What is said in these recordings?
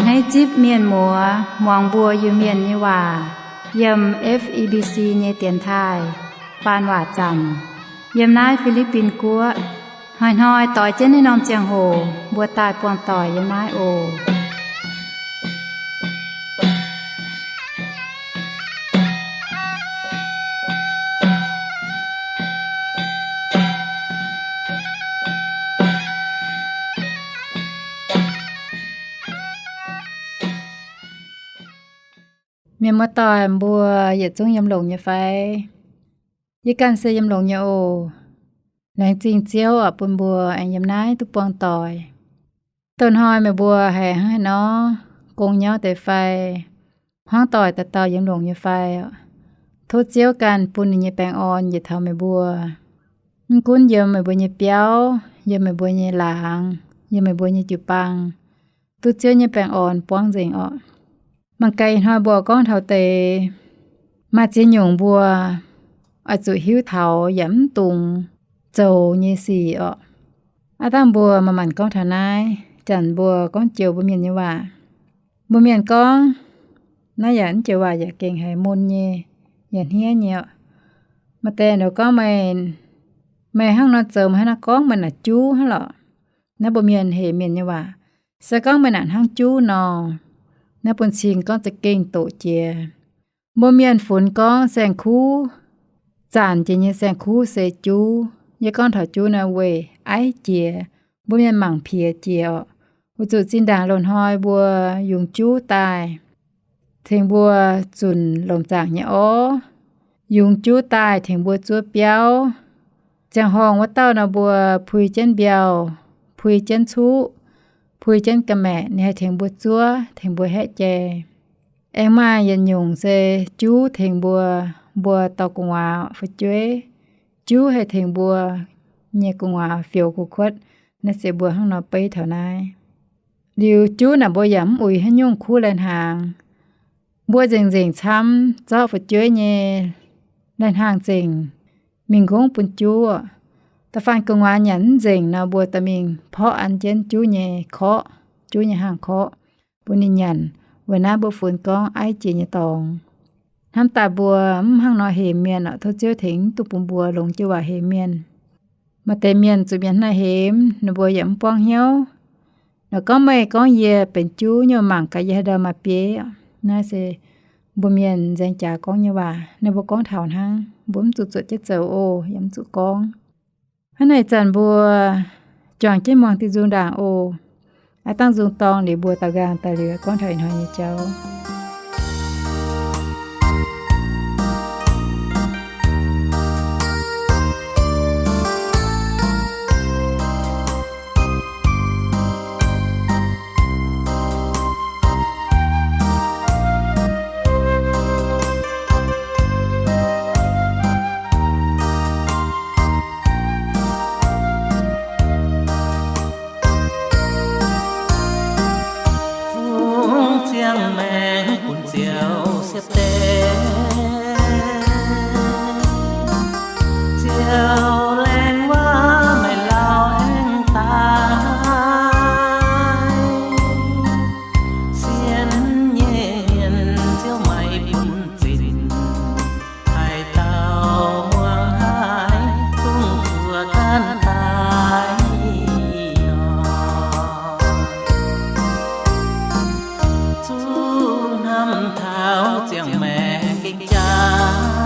Naaiv zipv mienh muoz muangx mbuo Iu-Mienh nyei waac yiem F E B C nyei dienx taaih faan waac zanc yiem naaiv Fi^li^bin Guoqv. Hnoi-hnoi doix jienv naaiv norm ziangh hoc mbuo daaih buangh doic yiem naaiv oc. Mienh muoz-doic mbuo yietc zungv yiem longx nyei fai? Yie ganh se yiem longx nyei oc. Laengz zingh Ziouv oc, bun mbuo aengx yiem naaiv duqv buangh doic. Douh hnoi meih mbuo haiz hnangv haaix nor, gong nyauv deix fai, hmuangv doic dauh dauh yiem longx nyei fai? Tov Ziouv ganh bun ninh nyei baengh orn njiec taux meih mbuo. Mv gunv yiem meih mbuo nyei biauv, yiem meih mbuo nyei laangz, yiem meih mbuo nyei jiu-baang, duqv Ziouv nyei baengh orn buangv nzengc orqc. Mangc gaax ih hnoi mbuo gorngv taux deix maaih ziex nyungc mbuo oix zuqc hiuv taux yaac mv dungx zoux nyei sic orqc. Aav dangh mbuo manc-manc gorngv taux naaiv, janx mbuo gorngv joux mbuo mienh nyei waac. Mbuo mienh gorngv, naaiv yaac mv joux waac yaac gengh haiz mun nyei, yaac hniev nyei orqc. Maaih deix nor gorngv meih, meih hnangv nor zoux, meih hnangv nor gorngv, meih naaic juv hnangv lorqc. Naaiv mbuo mienh hec mienh nyei waac, se gorngv meih naaic hnangv juv nor, naaiv bun cing gorngv za'gengh doqc jiex. Mbuo mienh funx gorngv saeng-kuv, zanc jiex nyei saeng-kuv se juv. Yie gorngv taux juv naaiv weic aiv jiex, mbuo mienh mangc piex jiex orqc. Weic zuqc zinh ndaangc loz-hnoi mbuo yungz juv daaih tengx mbuo zunc lomc zaangc nyei orv, yungz juv daaih tengx mbuo zuov biauv. Ziangh horngh wuov dauh nor mbuo pui jienv mbiauh, pui jienv cuqv, pui jienv ga'maeqc, ninh haih tengx mbuo zuov, tengx mbuo haeqv jai. Aengx maaih yietc nyungc se juv tengx mbuo, mbuo dorh gu'nguaaz fu'jueiv, juv haih tengx mbuo nyei gu'nguaaz fioux kuv kuotv. Naaiv se mbuo hnangv nor beiv taux naaiv. Liuz juv naaic mbuo yaac mv uix haaix nyungc kuv lai-hnaangx. Mbuo nzengc-nzengc camv zorqv fu'jueiv nyei lai-hnaangx zengc mingh nqongv bun juv. Da'faanh gu'nguaaz nyanc mv nzengc nor, mbuo dorh mingh porqv an jienv juv nyei korqv, juv nyei hnaangx-korqv, bun ninh nyanc. Weic naaiv mbuo funx gorngv aiv jiex nyei dorngx. Hnamv daaih mbuo mv hnangv nor hemx mienh orqc. Tov Ziouv tengx duqv bun mbuo longx jienv waac hemx mienh. Maaih deix mienh zuqc mienh hnangv naaiv hemx, ninh mbuo yaac mv buangv hnyouv. Nor gorngv meih gorngv yie benx juv nyei, mangc gaax yie haaix ndau maaih bieiv. Naaiv se mbuo mienh nzaeng jaax gorngv nyei waac. Naaiv mbuo gorngv taux hnangv, mbuo mv zuqc zuotc jienv zoux oc, yaac mv zuqc gorngv. Hnangv naaic zanc mbuo juangc jienv muangx diuh nzung ndaangc oc. Aav dangh nzung dorng liuz mbuo daaux nqaang daaih liuz gorngv taux ih hnoi nyei jauv. Fungx ziangh maengx bun Ziouv siepv deix, Ziouv laengz waac maiv lauh aengx daaih. Sienx nyei mienh Ziouv maiv bun zinc, haaix dauh muangx haiz zungv zuoqc gaanv daaih nor. Zuqc hnamv taux ziangh maengx gengh jaaix,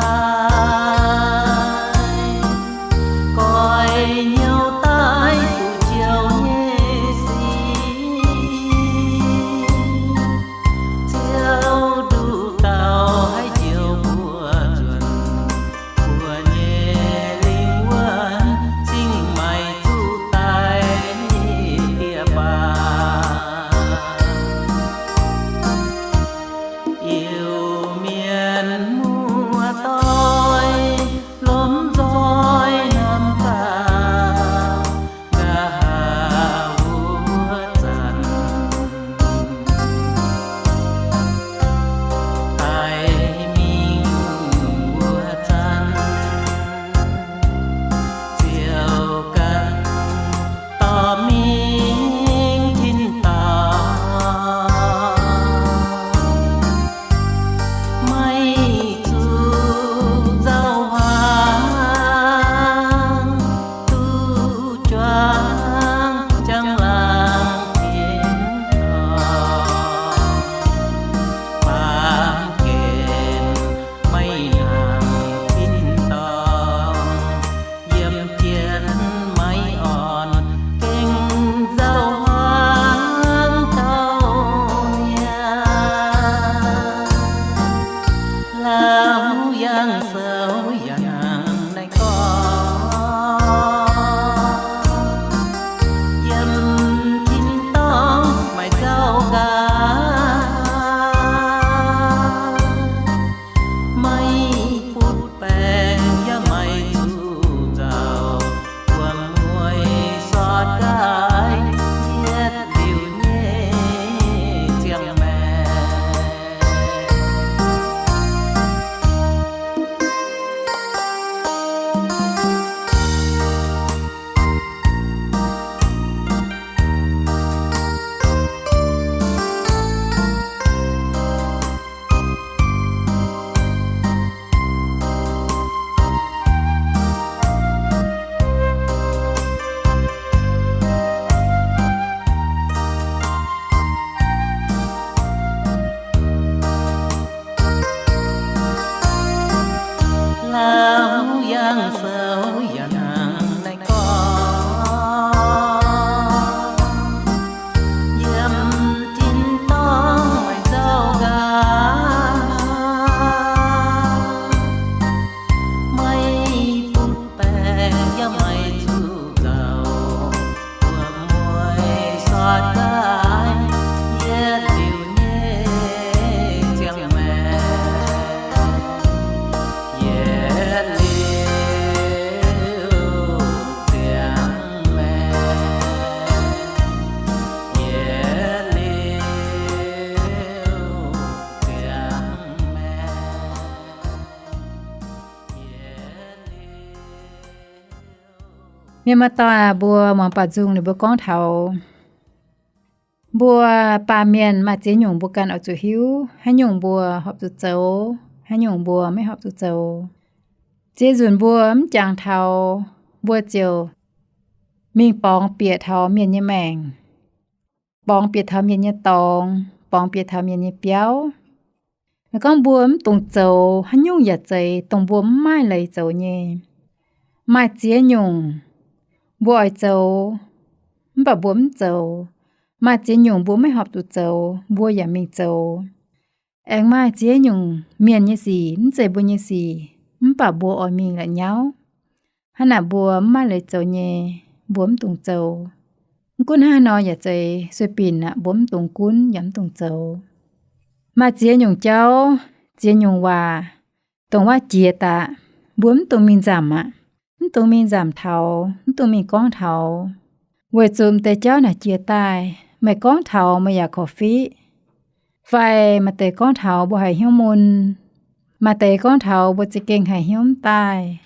Mienh maaih dauh aac, mbuo muangx baaux nzung ninh mbuo gorngv taux mbuo baamh mienh maaih ziex nyungc mbuo ganh oix zuqc hiuv, haaix nyungc mbuo horpc zuqc zoux, haaix nyungc mbuo maiv horpc zuqc zoux. Ziex nzunc mbuo mv jangx taux, mbuo ziouc mingh borngz bieqc taux mienh nyei maengc, borngz bieqc taux mienh nyei dorngx, borngz bieqc taux mienh nyei biauv. Meih gorngv mbuo mv dungx zoux haaix nyungc yaac zeiz dongh mbuo mv maaih leiz zoux nyei. Maaih ziex nyungc mbuo oix zoux, mv baac mbuo mv zoux. Maaih ziex nyungc mbuo maiv horpc zuqc zoux, mbuo yaac mingh zoux. Aengx maaih ziex nyungc mienh nyei sic mv zeiz mbuo nyei sic, mv baac mbuo oix mingh la'nyauv. Hnangv naaic mbuo mv maaih leiz zoux nyei, mbuo mv dungx zoux. Mv gunv hnangv haaix nor yaac zeiz sueih binc aqv, mbuo mv dungx gunv yaac mv dungx zoux. Maaih ziex nyungc jauv, ziex nyungc waac, dongh waac jiex daaih, mbuo mv dungx mingh nzamc aqv. Mv dungx mingh nzamc taux, mv dungx mingh gorngv taux, weic zuqc m'deix jauv naaic jiex daaih, meih gorngv taux meih yaac korv-fiqv. Fai maaih deix gorngv taux mbuo haiz hnyouv mun, maaih deix gorngv taux mbuo za'gengh haiz hnyouv mv daaih,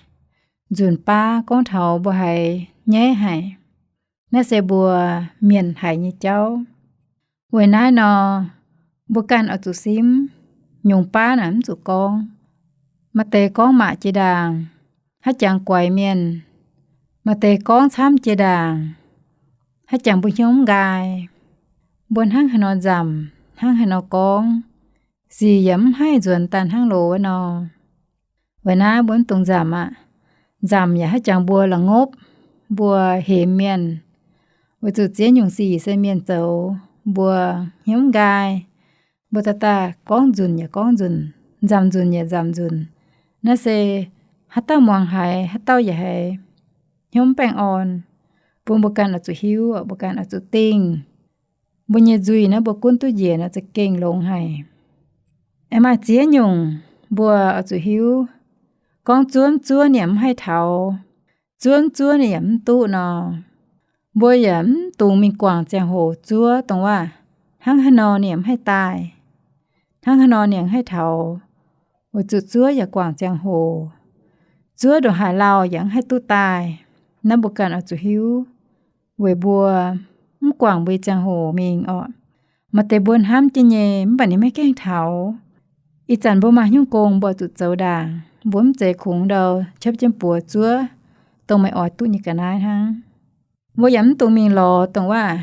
nzunc baav gorngv taux mbuo haiz nyaiv haic. Naaiv se mbuo mienh haiz nyei jauv. Weic naaiv nor, mbuo ganh oix zuqc simv, nyungc baav naaic mv zuqc gorngv. Maaih deix gorngv maac jiex ndaangc, haaix jangx guaix mienh. Maaih deix gorngv camv jiex ndaangc, haaix jangx mbuo hnyouv mv nqaai. Mbuo hnangv haaix nor nzamc, hnangv haaix nor gorngv, sic yaac mv haih nzuonx daaih hnangv loz wuov nor. Weic naaiv mbuo mv dungx nzamc aqv. Nzamc yaac haaix jangx mbuo la'ngopv, mbuo hemx mienh. Weic zuqc ziex nyungc sic se mienh zoux, mbuo hnyouv mv nqaai. Mbuo daaih daaih gorngv nzunc yaac gorngv nzunc, nzamc nzunc yaac nzamc nzunc. Naaiv se haaix dauh muangx haiz, haaix dauh yaac haiz hnyouv mv baengh orn. Bun mbuo ganh oix zuqc hiuv, mbuo ganh oix zuqc dingh. Mbuo nyei nzuih naaiv mbuo gunv duqv njiec nor za'gengh longx haic. Aengx maaih ziex nyungc mbuo oix zuqc hiuv, gorngv zuov mv zuov ninh yaac mv haih taux, zuov mv zuov ninh yaac mv duqv nor, mbuo yaac mv dungx mingh guangc ziangh hoc zuov dongh waac hnangv haaix nor ninh yaac mv haih daaih, hnangv haaix nor ninh yaac mv haih taux. Weic zuqc zuov yaac guangc ziangh hoc, zuov ndongc haaix lauh yaac mv haih duqv daaih. Naaiv mbuo ganh oix zuqc hiuv, weic mbuo mv guangc mbuo nyei ziangh hoc mingh orqc. Maaih deix mbuo hnamv jienv nyei mv baac ninh maiv gaengh taux. Ih zanc mbuo maaih hnyouv gong mbuo zuqc zoux ndaangc, mbuo mv zeiz kungx ndau qapv jienv buoz zuov dongh meih oix duqv nyei ga'naaiv hnangv. Mbuo yaac mv dungx mingh lorz dongh waac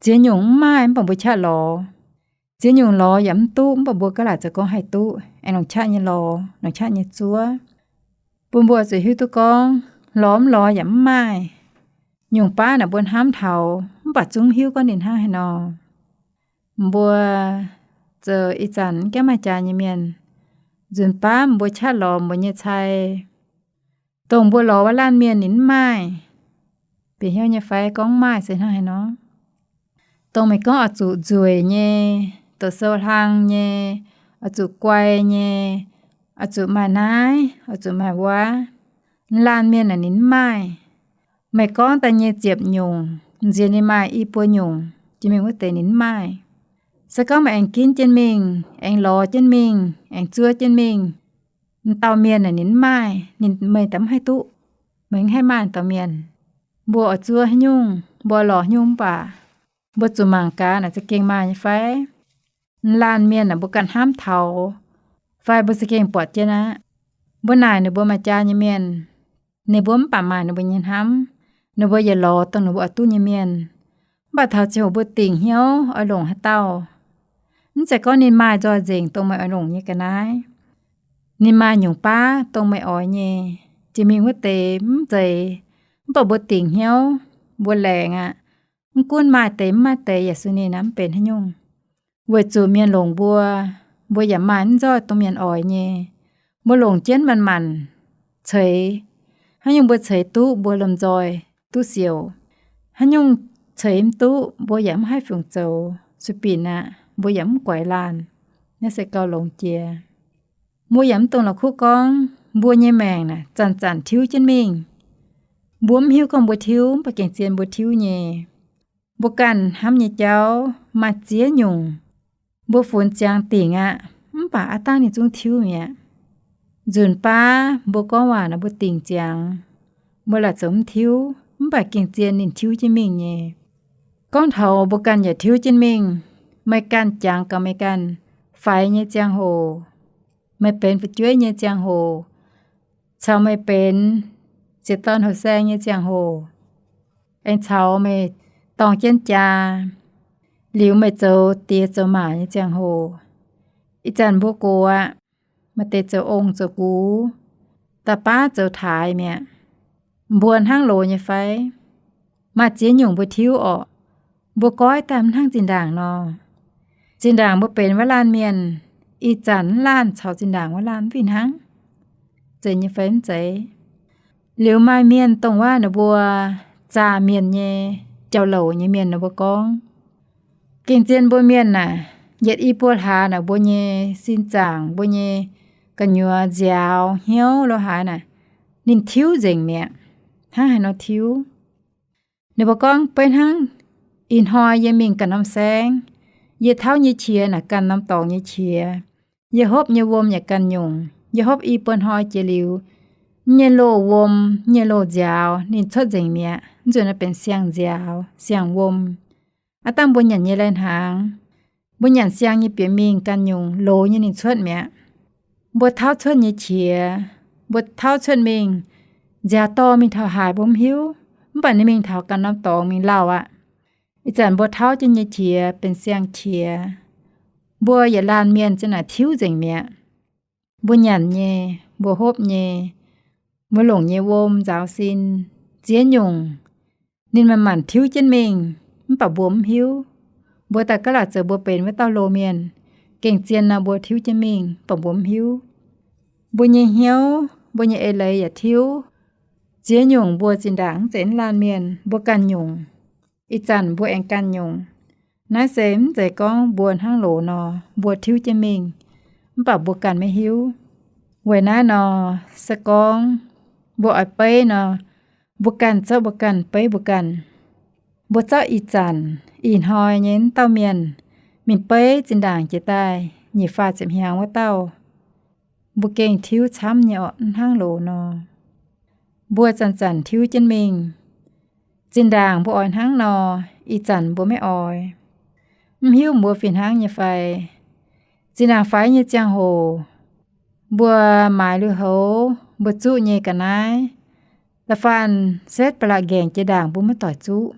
ziex nyungc mv maaih mv baac mbuo qaqv lorz. Ziex nyungc lorz yaac mv duqv mv baac mbuo gaav laaic zoux gorngv haih duqv, aengx longc qaqv nyei lorz, longc qaqv nyei zuov. Bun mbuo zuqc hiuv duqv gorngv lorz mv lorz yaac mv maaih. Nyungc baav naaic mbuo hnamv taux mv baac zungv hiuv gorngv ninh hnangv haaix nor. Mbuo zoux ih zanc mv gaengh maaih jaax nyei mienh, nzunc baav mbuo qaqv lorz mbuo nyei cai, dongh mbuo lorz wuov laanh mienh ninh mv maaih. Bieqc hnyouv nyei fai gorngv maaih se hnangv haaix nor? Dongh meih gorngv oix zuqc nzueic nyei, doqc sou hlang nyei, oix zuqc guai nyei, oix zuqc maaih naaiv, oix zuqc maaih wuov, laanh mienh naaic ninh mv maaih. Meih gorngv daaih nyei ziepc nyungc, nziex ninh maaih i buo nyungc, jiex mingh wuov deix ninh mv maaih. Se gorngv meih aengx ginv jienv mingh, aengx lorz jienv mingh, aengx zuov jienv mingh, m'dauh mienh naaic ninh mv maaih, ninh meih daaih mv haih duqv. Meih mv haih maaih dauh mienh. Mbuo oix zuov haaix nyungc, mbuo lorz haaix nyungc mv baac mbuo zuqc mangc gaax naaic za'gengh maaih nyei fai? M'laanh mienh naaic mbuo ganh hnamv taux fai mbuo za'gengh buatc jienv aqv. Mbuo naaic ninh mbuo maaih jaax nyei mienh, ninh mbuo mv baac maaih ninh mbuo nyei hnamv, ninh mbuo yietc lorz dongh ninh mbuo oix duqv nyei mienh. Mv baac taux ziangh hoc mbuo dingc hnyouv oix longc haaix dauh, mv zeiz gorngv ninh maaih nzoih nzengc dongh meih oix longc nyei ga'naaiv. Ninh maaih nyungc baav dongh meih oix nyei. Jiex mingh wuov deix mv zeiz, mv baac mbuo dingc hnyouv, mbuo laengz aqv. Mv gunv maaih deix mv maaih deix yaac sueih ninh aqv, mv benx haaix nyungc. Weic zuqc mienh longc mbuo, mbuo yaac maaih mv nzoih dongh mienh oix nyei. Mbuo longc jienv manc-manc ceix. Haaix nyungc mbuo ceix duqv mbuo lomh nzoih duqv siouc. Haaix nyungc ceix mv duqv mbuo yaac mv haih fungc zoux, sueih binc aqv, mbuo yaac mv guaix laanh. Naaiv se gauh longx jiex. Mbuo yaac mv dungx la'kuqv gorngv mbuo nyei maengc naaic zanc-zanc tiuv jienv mingh. Mbuo mv hiuv gorngv mbuo tiuv, mv baac gengh zien mbuo tiuv nyei. Mbuo ganh hnamv nyei jauv maaih ziex nyungc. Mbuo funx ziangx dingc aqv, mv baac aav dangh ninh zungv tiuv mi'aqv. Nzunc baav mbuo gorngv waac naaic mbuo dingc ziangx, mbuo laaic zoux mv tiuv. mv baac gengh zien ninh tiuv jienv mingh nyei. Gorngv taux mbuo ganh yaac tiuv jienv mingh, meih ganh jangx gaax meih ganh faix nyei ziangh hoc, meih benx fu'jueiv nyei ziangh hoc, caux meih benx sieqv dorn houh saeng nyei ziangh hoc, aengx caux meih dorng jienv jaa, liuz meih zoux diex zoux maac nyei ziangh hoc. Ih zanc mbuo gox aqv, maaih deix zoux ong zoux gux, da'baav zoux taaix mi'aqv. Mbuo hnangv loz nyei fai? Maaih ziex nyungc mbuo tiuv orqc. Mbuo goiv daaih mv hnangv zinh ndaangc nor. Zinh ndaangc mbuo benx wuov laanh mienh, ih zanc mv laanh caux zinh ndaangc wuov laanh mv fih hnangv. Zeiz nyei fai mv zeiz? Liuz maaih mienh dongh wuov ninh mbuo zaah mienh nyei, jauv-louc nyei mienh ninh mbuo gorngv, gengh zien mbuo mienh naaic, yietc i buo hlaax naaic mbuo nyei sin zaangc, mbuo nyei gu'nyuoz nziaaux hnyouv lo haaix naaic, ninh tiuv nzengc mi'aqv. Hnangv haaix nor tiuv? Ninh mbuo gorngv beiv hnangv ih hnoi yie mingh ganh norm saengv, yie tauv nyei qiex naaic ganh norm dorngx nyei qiex, yie hopv nyei wuom yaac ganh nyungc, yie hopv i buo hnoi jiex liuz, nyei loz wuom, nyei loz nziaaux ninh cuotv nzengc mi'aqv. Nzunc naaiv benx siang-nziaaux siang-wuom. Aav dangh mbuo nyanc nyei lai-hnaangx, mbuo nyanc siang nyei bieqc mingh ganh nyungc loz nyei ninh cuotv mi'aqv. Mbuo tauv cuotv nyei qiex, mbuo tauv cuotv mingh, nziaaux dorh mingh taux haaix mbuo mv hiuv, mv baac ninh mingh taux ganh norm dorngx mingh lauh aqv. Ih zanc mbuo tauv jienv nyei qiex benx siang-qiex. Mbuo yietc laanh mienh ziang naaic tiuv nzengc mi'aqv. Mbuo nyanc nyei, mbuo hopv nyei, mbuo longc nyei wuom nzaaux sin, ziex nyungc, ninh manc-manc tiuv jienv mingh, mv baac mbuo mv hiuv. Mbuo daaih gaav laatc zoux mbuo benx wuov dauh loz mienh, gengh zien nor mbuo tiuv jienv mingh, mv baac mbuo mv hiuv. Mbuo nyei hnyouv, mbuo nyei eix leiz yaac tiuv. Ziex nyungc mbuo zinh ndaangc mv zeiz mv laanh mienh, mbuo ganh nyungc. Ih zanc mbuo aengx ganh nyungc. Naaiv se mv zeiz gorngv mbuo hnangv loz nor, mbuo tiuv jienv mingh, mv baac mbuo ganh maiv hiuv. Weic naaiv nor, se gorngv mbuo oix beiv nor, mbuo ganh zorqv mbuo ganh beiv mbuo ganh. Mbuo zorqv ih zanc, ih hnoi nyei wuov dauh mienh, mingh beiv zinh ndaangc jiex daaih nyic faah ziepc hnyangx wuov dauh, mbuo gengh tiuv camv nyei orqc, mv hnangv loz nor. Mbuo zanc-zanc tiuv jienv mingh. Zinh ndaangc mbuo oix hnangv nor, ih zanc mbuo maiv oix. Mv hiuv mbuo fih hnangv nyei fai? Zinh ndaangc faix nyei ziangh hoc, mbuo maaiz lui-houx, mbuo zuqv nyei ga'naaiv, da'faanh setv ba'laqc nqaengc jiex ndaangc mbuo maiv doic zuqv.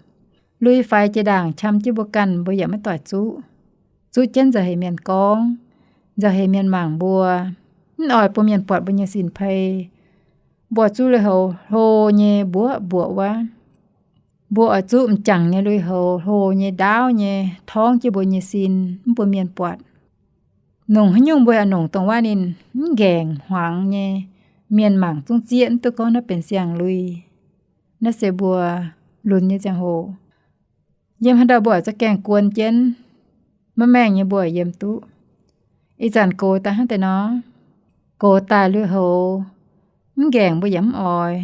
Lui faix jiex ndaangc qam jienv mbuo ganh mbuo yaac maiv doic zuqv. Zuqv jienv nzauh heix mienh gorngv, nzauh heix mienh mangc mbuo, mv oix bun mienh buatc mbuo nyei sin-pei. Mbuo zuqv lui-houx hlo nyei mbuoqv mbuoqc wuov. Mbuo oix zuqv m'jangc nyei lui-houx hlo nyei ndaauv nyei torngv jienv mbuo nyei sin, mv bun mienh buatc. Nongc haaix nyungc mbuo yaac nongc dongh wuov ninh mv nqaengc hmuangx nyei, mienh mangc zungv zieqv mv duqv gorngv naaiv benx siang-lui. Naaiv se mbuo lunx nyei ziangh hoc. Yiem haaix ndau mbuo oix za'gengh guon jienv, maiv maengh nyei mbuo yiem duqv. Ih zanc gox daaih hnangv deix nor, gox daaih lui-houx mv nqaengc mbuo yaac mv oix.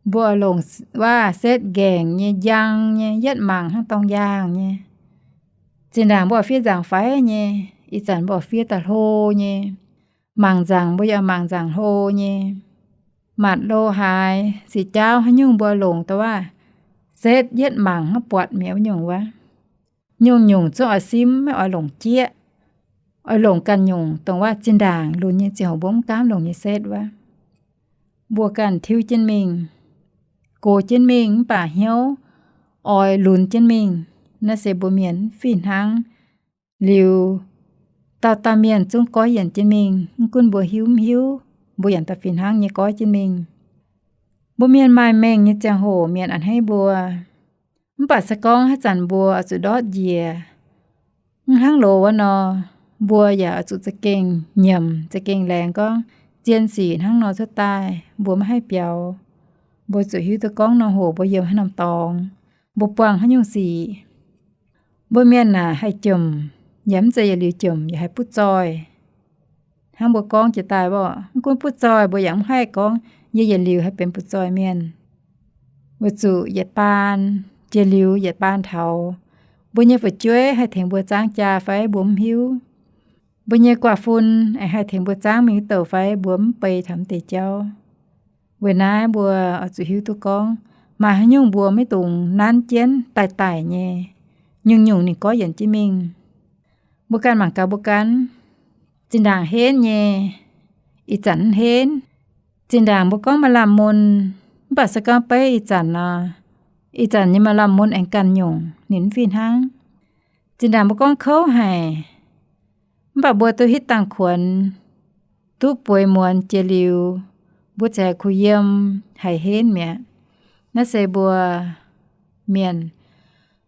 Mbuo oix longc waav-setv nqaengc nyei, njang nyei, yietv mangc hnangv dorng yaangh nyei. Zinh ndaangc mbuo oix fiev nzaangc faix nyei, ih zanc mbuo oix fiev daaih hlo nyei. Mangc nzaangc mbuo yaac mangc nzaangc hlo nyei. Matc lo haaix, sic jaauv haaix nyungc mbuo longc daaih waav-setv yietv mangc hnangv buatc mi'aqv wuov nyungc wuov. Nyungc-nyungc zungv oix simv, maiv oix longc jieqv. Oix longc ganh nyungc dongh waav-zinh ndaangc lunx nyei ziangh hoc mbuo mv gaamv longc nyei setv wuov. Mbuo ganh tiuv jienv mingh, gox jienv mingh mv baac hnyouv oix lunx jienv mingh. Naaiv se mbuo mienh mv fih hnangv. Liuz, dauh dauh mienh zungv goiv yienc jienv mingh, mv gunv mbuo hiuv mv hiuv, mbuo yaac daaih fih hnangv nyei goiv jienv mingh. Mbuo mienh maaih mengh nyei ziangh hoc mienh a'hneiv mbuo. Mv baac se gorngv haaix zanc mbuo oix zuqc ndortv njiec, mv hnangv loz wuov nor, mbuo yaac oix zuqc za'gengh nyiemc, za'gengh laengz gorngv zien sic hnangv nor cuotv daaih, mbuo maiv haih biaux. Mbuo zuqc hiuv duqv gorngv norm hoc mbuo yiem haaix norm dorngx, mbuo buangh haaix nyungc sic. Mbuo mienh naaic haih jomc, yaac mv zeiz yietc liuz jomc yaac haih butv zoih. Hnangv mbuo gorngv jiex daaih orqc, mv gunv butv zoih mbuo yaac mv haih gorngv yie yietc liuz haih benx butv zoih mienh. Weic zuqc yietc baan jiex liuz yietc baan taux, mbuo nyei fu'jueiv haih tengx mbuo zaangv jaa fai mbuo mv hiuv. Mbuo nyei guaav fun aengx haih tengx mbuo zaangv mingh wuov douc fai mbuo mv bei taux mv deix jauv. Weic naaiv mbuo oix zuqc hiuv duqv gorngv maaih haaix nyungc mbuo maiv dungx nanv jienv daaih daic nyei. Nyungc-nyungc ninh gorngv yienc jienv mingh. Mbuo ganh mangc gaax mbuo ganh, zinh ndaangc henv nyei, ih zanc mv henv. Zinh ndaangc mbuo gorngv maaih lamh mun, mv baac se gorngv beiv ih zanc nor, ih zanc nyei maaih lamh mun aengx ganh nyungc, ninh mv fih hnangv. Zinh ndaangc mbuo gorngv kouv haic, mv baac mbuo duqv hitv dangh kuonx, duqv bueix muonz jiex liuz, mbuo ziouc haiz kuh yiem, haiz henv mi'aqv. Naaiv se mbuo mienh,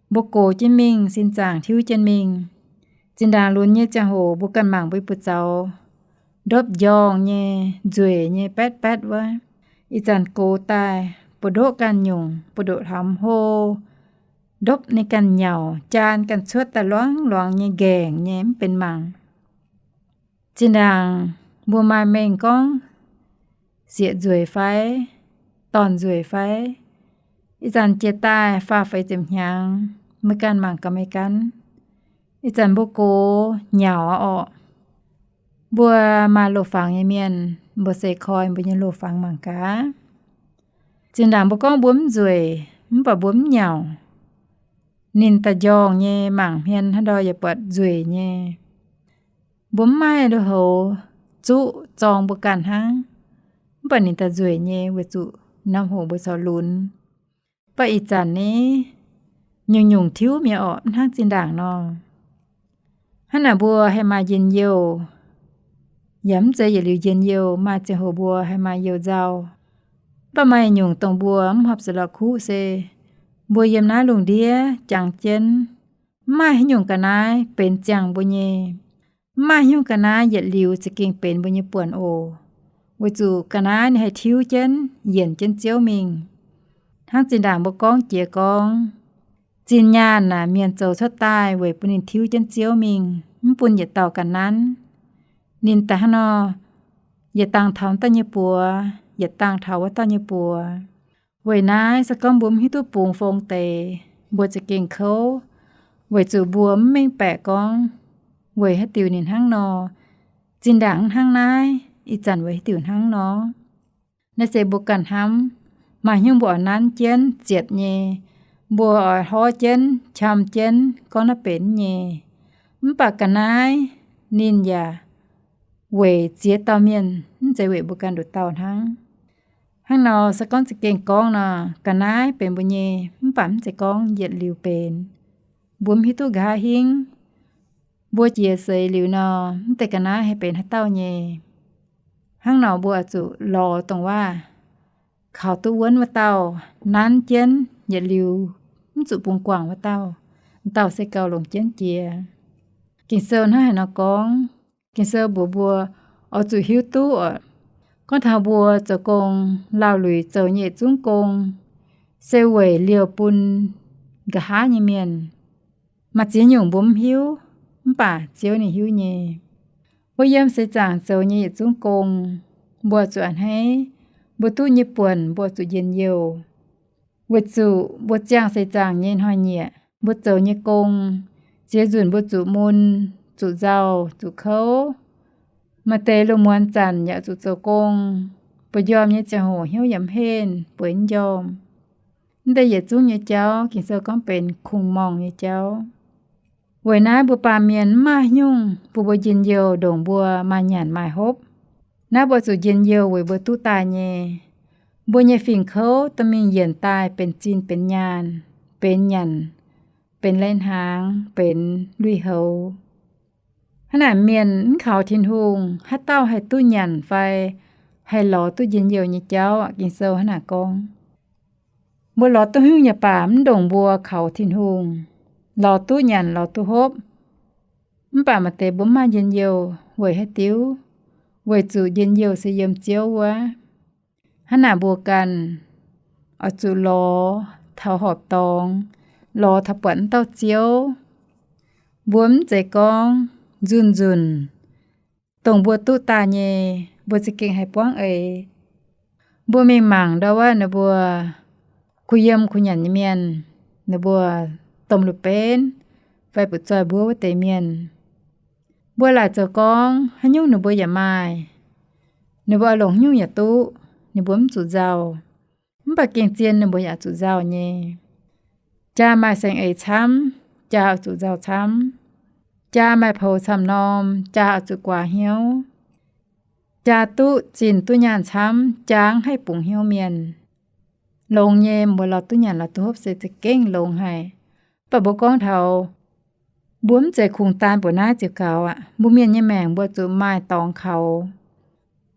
mbuo gox jienv mingh, sin zaangc tiuv jienv mingh. Zinh ndaangc lunx nyei ziangh hoc mbuo ganh mangc mbuo nyei buoz-zaux, ndopv njorngh nyei, nzueic nyei, baetv baetv wuov. Ih zanc gox daaih, buoz-ndoqv ganh nyungc, buoz-ndoqv hlauv hlo, ndopv ninh ganh nyauc, jaan ganh cuotv daaih luangz luangz nyei, nqaengc nyei, mv benx mangc. Zinh ndaangc mbuo maaih mengh gorngv sieqv nzueic fai, dorn nzueic fai, ih zanc jiex daaih faah feix ziepc hnyangx, meih ganh mangc gaax meih ganh. Ih zanc mbuo gox nyauc orqc. Mbuo maaih loz fangx nyei mienh, mbuo seix koi mbuo nyei loz fangx mangc gaax. Zinh ndaangc mbuo gorngv mbuo mv nzueic, mv baac mbuo mv nyauc. Ninh daaih njorngh nyei, mangc hmien hnangv ndau yaac buatc nzueic nyei. Mbuo mv maaih lui-houx zuqv zorng mbuo ganh hnangv. Mv baac ninh daaih nzueic nyei weic zuqc norm hoc mbuo corc lunx. Mv baac ih zanc ni, nyungc-nyungc tiuv mi'aqv orqc, mv hnangv zinh ndaangc nor. Hnangv naaic mbuo haih maaih njien-youh, yaac mv zeiz yietc liuz njien-youh, maaih ziangh hoc mbuo haih maaih you-nzauh. Mv baac maaih nyungc dongh mbuo mv horpc zuqc la'kuqv se, mbuo yiem naaiv lungh ndiev jangx jienv, mv maaih haaix nyungc ga'naaiv benx ziangh mbuo nyei. Mv maaih haaix nyungc ga'naaiv yietc liuz za'gengh benx mbuo nyei buonc oc. Weic zuqc ga'naaiv ninh haih tiuv jienv, yienc jienv Ziouv mingh. Hnangv zinh ndaangc mbuo gorngv jiex gorngv, zinh nyaanh aah, mienh zoux cuotv daaih weic bun ninh tiuv jienv Ziouv mingh, mv bun yietc dauh ganh nanv. Ninh daaih hnangv nor, yietc dangh taux wuov dauh nyei buoz, yietc dangh taux wuov dauh nyei buoz. Weic naaiv se gorngv mbuo mv hiuv duqv bungx fong deix, mbuo za'gengh kouv, weic zuqc mbuo mv mengh baeqc gorngv weic haaix diuc ninh hnangv nor, zinh ndaangc hnangv naaiv, ih zanc weic haaix diuc hnangv nor. Naaiv se mbuo ganh hnamv, maaih haaix nyungc mbuo oix nanv jienv zietc nyei, mbuo oix hlorv jienv, qam jienv gorngv naaiv benx nyei. Mv baac ga'naaiv ninh yaac weic ziex dauh mienh, mv zeiz weic mbuo ganh nduqc dauh hnangv. Hnangv nor se gorngv za'gengh gorngv nor, ga'naaiv benx mbuo nyei, mv baac mv zeiz gorngv yietc liuz benx. Mbuo mv hiuv duqv nqa'haav hingv. Mbuo jiex seix liuz nor, mv deix ga'naaiv haih benx haaix dauh nyei. Hnangv nor mbuo oix zuqc lorz dongh waac kaux duqv wuonv wuov dauh, nanv jienv yietc liuz mv zuqc bungx guangc wuov dauh, dauh se gauh longc jienv jiex. Ging-Sou hnangv haaix nor gorngv? Ging-Sou mbuox mbuo oix zuqc hiuv duqv oc, gorngv taux mbuo zoux gong, laauh luic zoux nyei yietc zungv gong, se weic liouh bun nqa'haav nyei mienh. Maaih ziex nyungc mbuo mv hiuv, mv baac Ziouv ninh hiuv nyei. Mbuo yiem seix zaangc zoux nyei yietc zungv gong, mbuo zuqc a'hneiv, mbuo duqv nyei buonc mbuo zuqc njien-youh. Weic zuqc mbuo ziangh seix zaangc nyei hnoi-nyieqc, mbuo zoux nyei gong, ziex nzunc mbuo zuqc mun, zuqc nzauh, zuqc kouv. Maaih deix lungh muonz zanc yaac zuqc zoux gong, bueix njormh nyei ziangh hoc hnyouv yaac mv henh, bueix mv njormh. Mv deix yietc zungv nyei jauv Ging-Sou gorngv benx kungx-morngh nyei jauv. Weic naaiv mbuo baamh mienh mv maaih haaix nyungc bun mbuo njien-youh ndongc mbuo maaih nyanc maaih hopv. Naaiv mbuo zuqc njien-youh weic mbuo duqv daaih nyei. Mbuo nyei fingx kouv dorh mingh yienc daaih benx zinh benx nyaanh, benx nyanc, benx lai-hnaangx, benx lui-houx. Hnangv naaic mienh mv kaux Tin-Hungh, haaix dauh haih duqv nyanc fai haih lorz duqv njien-youh nyei jauv? Ging-Sou hnangv naaic gorngv. Mbuo lorz duqv haaix nyungc yaac baac mv ndongc mbuo kaux Tin-Hungh, lorz duqv nyanc lorz duqv hopv, mv baac maaih deix mbuo mv maaih njien-youh weic haaix diuc? Weic zuqc njien-youh se yiem Ziouv wuov. Hnangv naaic mbuo ganh oix zuqc lorz taux horpc dorngx, lorz taux buatc wuov dauh Ziouv. Mbuo mv zeiz gorngv nzunc nzunc dongh mbuo duqv daaih nyei, mbuo za'gengh haih buangv eix. Mbuo mingh mangc ndau wuov ninh mbuo kuh yiem kuh nyanc nyei mienh, ninh mbuo domh lu benv fai butv-zoih mbuov wuov deix mienh. Mbuo laaic zoux gorngv haaix nyungc ninh mbuo yaac maaih, ninh mbuo oix longc haaix nyungc yaac duqv, ninh mbuo mv zuqc nzauh. Mv baac gengh zien ninh mbuo yaac zuqc nzauh nyei. Jaa maaih saeng-eix camv, jaa oix zuqc nzauh camv. Jaa maaih poux camv norm, jaa oix zuqc guaax hnyouv. Jaa duqv zinh duqv nyaanh camv, jaa mv haih bungx hnyouv mienh. Longx nyei, mbuo lorz duqv nyanc lorz duqv hopv se za'gengh longx haic. Mv baac mbuo gorngv taux mbuo mv zeiz kungx daan mbuoqc naaiv ziouc gaux aqv. Mbuo mienh nyei maengc mbuo zuqc maaih dorngx kaux,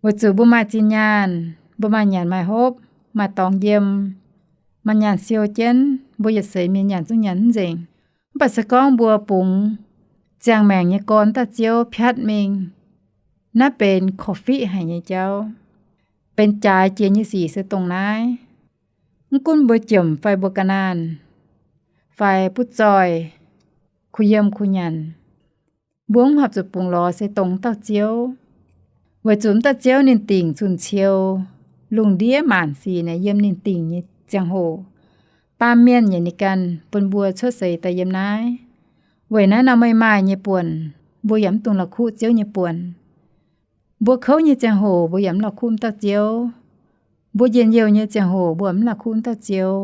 weic zuqc mbuo maaih zinh nyaanh, mbuo maaih nyanc maaih hopv, maaih dorngx yiem, maaih nyaanh siou jienv, mbuo yietc seix mienh nyanc zungv nyanc mv nzengc. Mv baac se gorngv mbuo bungx ziangh maengc nyei gorn dauh ziouv piatv mingh, naaiv benx korv-fiqv haic nyei jauv. Benx jaaix jiex nyei sic se dongh naaiv. Mv gunv mbuo jomc fai mbuo ga'naanh, fai butv zoih, kuh yiem kuh nyanc, mbuo mv horpc zuqc bungx lorz se dongh dauh ziouv. Weic zuqc dauh ziouv ninh dingc zunh ciou, lungh ndiev maanc sic naaic yiem ninh dingc nyei ziangh hoc. Baamh mienh yaac ninh ganh bun mbuo cuotv seix daaih yiem naaiv. Weic naaiv nor meih maaih nyei buonc, mbuo yaac mv dungx la'kuqv ziouv nyei buonc. Mbuo kouv nyei ziangh hoc mbuo yaac mv la'kuqv mv dauh ziouv. Mbuo njien-youh nyei ziangh hoc mbuo mv la'kuqv mv dauh ziouv.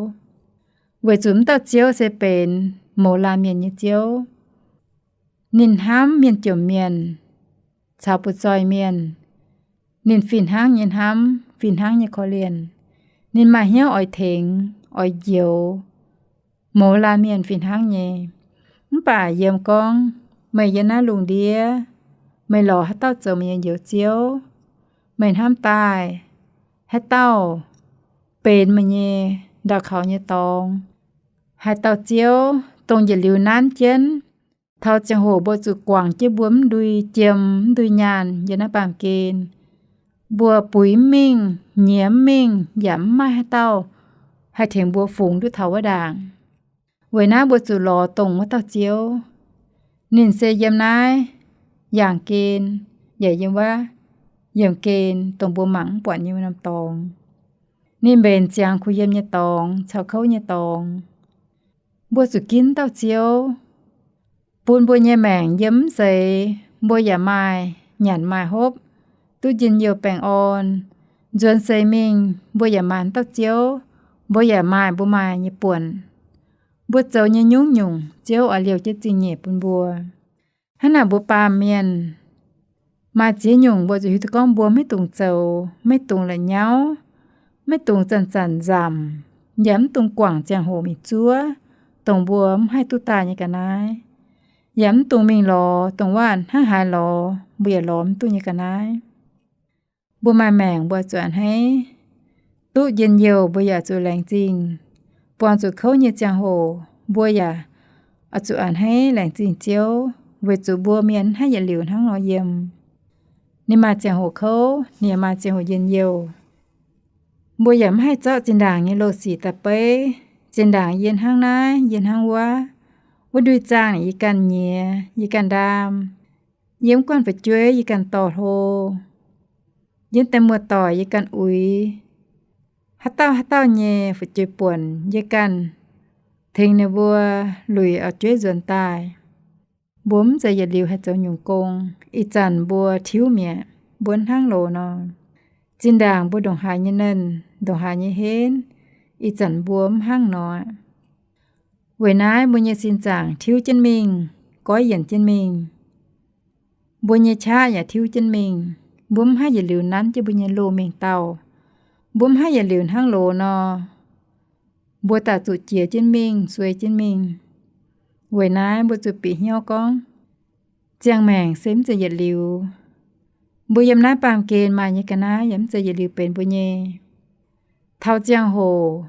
Weic zuqc mv dauh ziouv se benx mouz laanh mienh nyei ziouv. Ninh hnamv mienh jomc mienh caux butv zoih mienh. Ninh fih hnangv nyei hnamv, fih hnangv nyei korv-lienh. Ninh maaih hnyouv oix tengx, oix njoux mouz laanh mienh fih hnangv nyei. Mv baac yiem gorngv meih yiem naaiv lungh ndiev, meih lorz haaix dauh zoux meih nyei njoux ziouv, meih hnamv daaih haaix dauh benx meih nyei ndau kaux nyei dorngx, haaix dauh ziouv dongh yietc liuz nanv jienv. Taux ziangh hoc mbuo zuqc guangc jienv mbuo mv ndui jiem mv ndui nyaanh yiem naaiv baamh gen. Mbuo buix mv mingh, nyiex mv mingh, yaac mv maaih haaix dauh haih tengx mbuo fungx duqv taux wuov ndaangc. Weic naaiv mbuo zuqc lorz dongh wuov dauh ziouv. Ninh se yiem naaiv yaangh gen, yaac yiem wuov yiemh gen, dongh mbuo mangc mv buatc nyei wuov norm dorngx. Ninh mbenc ziangx kuh yiem nyei dorngx caux kouv nyei dorngx. Mbuo zuqc ginv dauh ziouv bun mbuo nyei maengc yiem mv zeiz, mbuo yaac maaih nyanc maaih hopv, duqv njien-youh baengh orn. Nzuonx seix mingh mbuo yaac maaih dauh ziouv, mbuo yaac maaih mbuo maaih nyei buonc. Mbuo zoux nyei nyungc-nyungc ziouv oix liouh jienv zingh nyeic bun mbuo. Hnangv naaic mbuo baamh mienh maaih ziex nyungc mbuo zuqc hiuv duqv gorngv mbuo maiv dungx zoux, maiv dungx la'nyauv, maiv dungx zanc-zanc nzamc, yaac mv dungx guangc ziangh hoc mingh zuov dongh mbuo mv haih duqv daaih nyei ga'naaiv. Yaac mv dungx mingh lorz dongh waac hnangv haaix lorz mbuo yaac lorz mv duqv nyei ga'naaiv. Mbuo maaih maengc mbuo zuqc a'hneiv, duqv njien-youh mbuo yaac zuqc laengz zingh. Buangh zuqc kouv nyei ziangh hoc mbuo yaac oix zuqc a'hneiv laengz zingh ziouv, weic zuqc mbuo mienh mv haih yietc liuz hnangv nor yiem. Ninh maaih ziangh hoc kouv, ninh yaac maaih ziangh hoc njien-youh. Mbuo yaac mv haih zorqv zinh ndaangc nyei loz-sic daaih beiv, zinh ndaangc yie hnangv naaiv, yie hnangv wuov, wuov ndui zaangh yie ganh nyiex, yie ganh ndaam, yie mv guanh fu'jueiv yie ganh dorh hlo, yie deix muoz-doic yie ganh uix, haaix dauh haaix dauh nyei fu'jueiv buonc yie ganh tengx ninh mbuo luic oix jueiv nzuonx daaih. Mbuo mv zeiz yietc liuz haih zoux nyungc gong. Ih zanc mbuo tiuv mi'aqv, mbuo mv hnangv loz nor. Zinh ndaangc mbuo ndongc haaix nyei nernh, ndongc haaix nyei henv, ih zanc mbuo mv hnangv nor aqv. Weic naaiv mbuo nyei sin zaangc tiuv jienv mingh, goiv yienc jienv mingh. Mbuo nyei qaqv yaac tiuv jienv mingh. Mbuo mv haih yietc liuz nanv jienv mbuo nyei loz-mengh dauh. Mbuo mv haih yietc liuz hnangv loz nor, mbuo daaih zuqc jiex jienv mingh, suei jienv mingh. Weic naaiv mbuo zuqc bieqc hnyouv gorngv, ziangh maengc se mv zeiz yietc liuz. Mbuo yiem naaiv baamh gen maaih nyei ga'naaiv yaac mv zeiz yietc liuz benx mbuo nyei. Taux ziangh hoc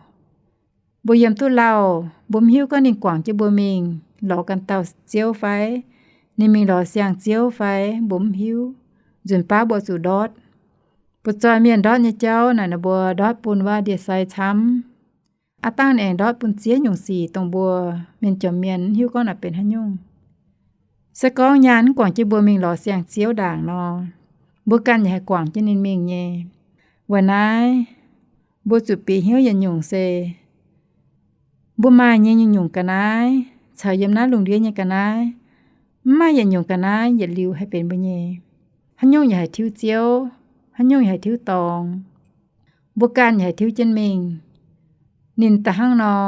mbuo yiem duqv lauh, mbuo mv hiuv gorngv ninh guangc jienv mbuo mingh lorz ganh dauh ziouv fai, ninh mingh lorz siang-ziouv fai, mbuo mv hiuv. Nzunc baav mbuo zuqc ndortv. Butv-zoih mienh ndortv nyei jauv naaic, ninh mbuo ndortv bun wuov ndie-sai camv. Aav dangh ninh aengx ndortv bun ziex nyungc sic dongh mbuo mienh jomc mienh mv hiuv gorngv naaic benx haaix nyungc. Se gorngv nyaanh mv guangc jienv mbuo mingh lorz siang-ziouv ndaangc nor, mbuo ganh yaac haih guangc jienv ninh mingh nyei. Weic naaiv, mbuo zuqc bieqc hnyouv yietc nyungc se, mbuo maaih nyei nyungc-nyungc ga'naaiv caux yiem naaiv lungh ndiev nyei ga'naaiv, mv maaih yietc nyungc ga'naaiv yietc liuz haih benx mbuo nyei. Haaix nyungc yaac haih tiuv ziouv, haaix nyungc yaac haih tiuv dorngx. Mbuo ganh yaac haih tiuv jienv mingh. Ninh da'hnangv nor,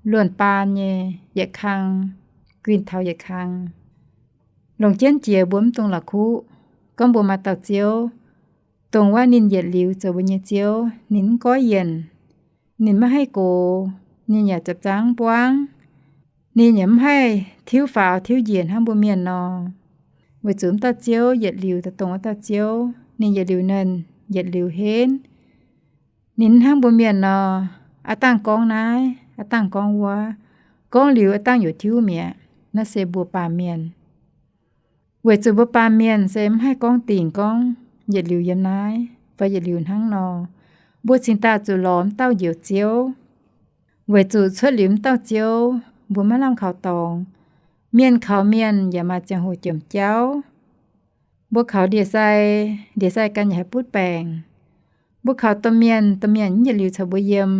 luonh baan nyei yietc kang, guinh taux yietc kang. Longc jienv jiex mbuo mv dungx la'kuqv. Gorngv mbuo maaih dauh Ziouv, dongh wuov ninh yietc liuz zoux mbuo nyei Ziouv, ninh mv goiv yienc, ninh maiv haih gox, ninh yaac za'zangv buangv, ninh yaac mv haih tiuv faaux tiuv njiec hnangv mbuo mienh nor. Weic zuqc wuov dauh Ziouv yietc liuz dongh wuov dauh Ziouv, ninh yietc liuz nernh, yietc liuz henv. Ninh hnangv mbuo mienh nor, aav dangh gorngv naaiv, aav dangh gorngv wuov, gorngv liuz aav dangh youc tiuv mi'aqv. Naaiv se mbuo baamh mienh. Weic zuqc mbuo baamh mienh se mv haih gorngv dingc gorngv yietc liuz yiem naaiv fai yietc liuz hnangv nor. Mbuo cingx daaih zuqc lorz wuov dauh Njoux Ziouv. Weic zuqc cuotv liuz wuov dauh Ziouv, mbuo maiv lamh kaux dorngx. Mienh kaux mienh yaac maaih ziangh hoc jomc jauv. Mbuo kaux ndie-sai, ndie-sai ganh yaac haih butv baengc. Mbuo kaux domh mienh, domh mienh mv yietc liuz caux mbuo yiem.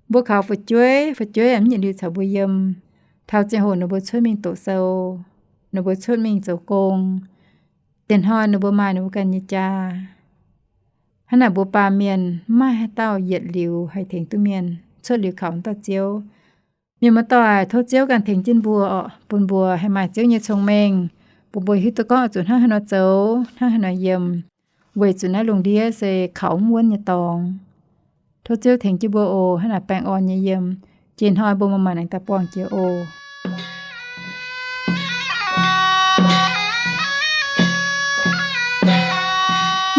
Mbuo kaux fu'jueiv, fu'jueiv mv yietc liuz caux mbuo yiem. Taux ziangh hoc ninh mbuo cuotv mingh doqc sou, ninh mbuo cuotv mingh zoux gong, diex hnoi ninh mbuo maaih ninh mbuo ganh nyei jaa. Hnangv naaic mbuo baamh mienh maiv maaih haaix dauh yietc liuz haih tengx duqv mienh cuotv liuz kaux wuov dauh Ziouv. Mienh muoz-doic, tov Ziouv ganh tengx jienv mbuo oc, bun mbuo haih maaih Ziouv nyei cong-mengh, bun mbuo hiuv duqv gorngv oix zuqc hnangv haaix nor zoux, hnangv haaix nor yiem, weic zuqc naaiv lungh ndiev se kaux mv wuonv nyei dorngx. Tov Ziouv tengx jienv mbuo oc. Hnangv naaic baengh orn nyei yiem, jiex hnoi mbuo maaih maengc daaih buangh jiex oc.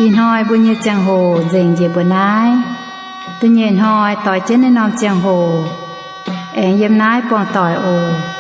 Ih hnoi mbuo nyei ziangh hoc nzengc njiec mbuo naaiv. Da'nyeic hnoi doix jienv naaiv norm ziangh hoc aengx yiem naaiv buangh doic oc.